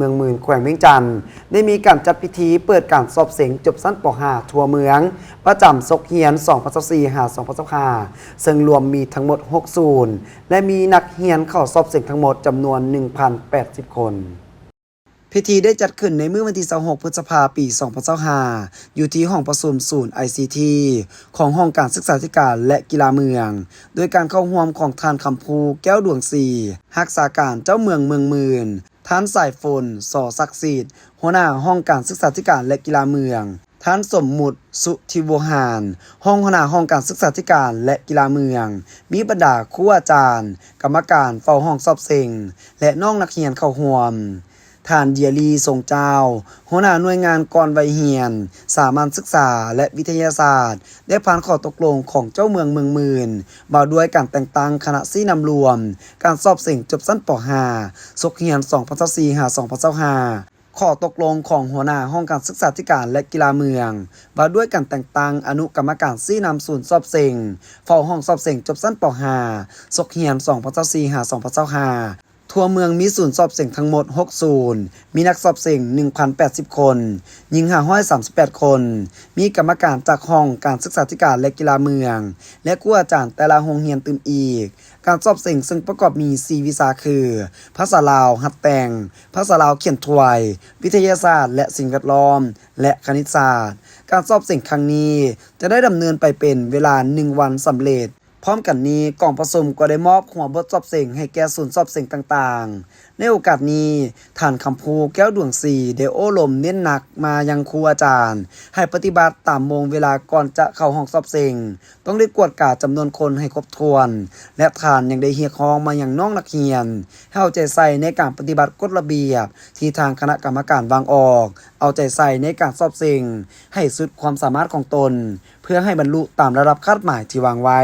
ເມືອງໝື່ນ ແຂວງວຽງຈັນ ໄດ້ມີການຈັດພິທີເປີດການສອບເສັງຈົບຊັ້ນ ປໍຫ້າ ທົ່ວເມືອງ ປະຈຳສົກຮຽນ ສອງພັນຊາວສີ່ ຫາ ສອງພັນຊາວຫ້າ ເຊິ່ງລວມມີທັງໝົດ ຫົກ ສູນ ແລະ ມີນັກຮຽນເຂົ້າສອບເສັງທັງໝົດຈຳນວນ ໜຶ່ງພັນແປດສິບ ຄົນ. ພິທີໄດ້ຈັດຂຶ້ນໃນມື້ວັນທີ ຊາວຫົກ ພຶດສະພາ ປີ ສອງພັນຊາວຫ້າ ຢູ່ທີ່ຫ້ອງປະຊຸມສູນ ໄອຊີທີ ຂອງຫ້ອງການສຶກສາທິການ ແລະ ກິລາເມືອງ ໂດຍການເຂົ້າຮ່ວມຂອງທ່ານ ຄຳພູ ແກ້ວດວງສີ ຮັກສາການເຈົ້າເມືອງເມືອງໝື່ນ, ທ່ານ ສາຍຝົນ ສອສັກສິດ ຫົວໜ້າຫ້ອງການສຶກສາທິການ ແລະ ກິລາເມືອງ, ທ່ານ ສົມມຸດ ສຸທິວະຫານ ຮອງຫົວໜ້າຫ້ອງການສຶກສາທິການ ແລະ ກິລາເມືອງ, ມີບັນດາຄູອາຈານ, ກຳມະການເຝົ້າຫ້ອງສອບເສັງ ແລະ ນ້ອງນັກຮຽນເຂົ້າຮ່ວມ. ທ່ານ ເດຍລີ ຊົງເຈົ້າ ຫົວໜ້າໜ່ວຍງານກ່ອນໄວຮຽນ, ສາມັນສຶກສາ ແລະ ວິທະຍາສາດ ໄດ້ຜ່ານຂໍ້ຕົກລົງຂອງເຈົ້າເມືອງເມືອງໝື່ນ ວ່າດ້ວຍການແຕ່ງຕັ້ງຄະນະຊີ້ນຳລວມການສອບເສັງຈົບຊັ້ນ ປໍຫ້າ ສົກຮຽນ ສອງພັນຊາວສີ່ ຫາ ສອງພັນຊາວຫ້າ, ຂໍ້ຕົກລົງຂອງຫົວໜ້າຫ້ອງການສຶກສາທິການ ແລະ ກິລາເມືອງ ວ່າດ້ວຍການແຕ່ງຕັ້ງອະນຸກຳມະການຊີ້ນຳສູນສອບເສັງ ເຝົ້າຫ້ອງສອບເສັງຈົບຊັ້ນ ປໍຫ້າ ສົກຮຽນ ສອງພັນຊາວສີ່ ຫາ ສອງພັນຊາວຫ້າ. ທົ່ວເມືອງມີສູນສອບເສັງທັງໝົດ ຫົກ ສູນ, ມີນັກສອບເສັງ ໜຶ່ງພັນແປດສິບ ຄົນ, ຍິງ ຫ້າຮ້ອຍສາມສິບແປດ ຄົນ, ມີກຳມະການຈາກຫ້ອງການສຶກສາທິການ ແລະ ກິລາເມືອງ ແລະ ຄູອາຈານແຕ່ລະໂຮງຮຽນຕື່ມອີກ. ການສອບເສັງເຊິ່ງປະກອບມີ ສີ່ ວິຊາຄື ພາສາລາວຫັດແຕ່ງ, ພາສາລາວຂຽນທວຍ, ວິທະຍາສາດ ແລະ ສິ່ງແວດລ້ອມ ແລະ ຄະນິດສາດ. ການສອບເສັງຄັ້ງນີ້ຈະໄດ້ດຳເນີນໄປເປັນເວລາ ໜຶ່ງ ວັນສຳເລັດ. ພ້ອມກັນນີ້, ກອງປະຊຸມກໍໄດ້ມອບຫົວບົດສອບເສັງໃຫ້ແກ່ສູນສອບເສັງຕ່າງໆ. ໃນໂອກາດນີ້, ທ່ານ ຄຳພູ ແກ້ວດວງສີ ໄດ້ໂອ້ລົມເນັ້ນໜັກມາຍັງຄູອາຈານ ໃຫ້ປະຕິບັດຕາມໂມງເວລາກ່ອນຈະເຂົ້າຫ້ອງສອບເສັງ, ຕ້ອງໄດ້ກວດກາຈຳນວນຄົນໃຫ້ຄົບຖ້ວນ ແລະ ທ່ານຍັງໄດ້ຮຽກຮ້ອງມາຍັງນ້ອງນັກຮຽນ ໃຫ້ເອົາໃຈໃສ່ໃນການປະຕິບັດກົດລະບຽບທີ່ທາງຄະນະກຳມະການວາງອອກ, ເອົາໃຈໃສ່ໃນການສອບເສັງໃຫ້ສຸດຄວາມສາມາດຂອງຕົນ ເພື່ອໃຫ້ບັນລຸຕາມລະດັບຄາດໝາຍທີ່ວາງໄວ້.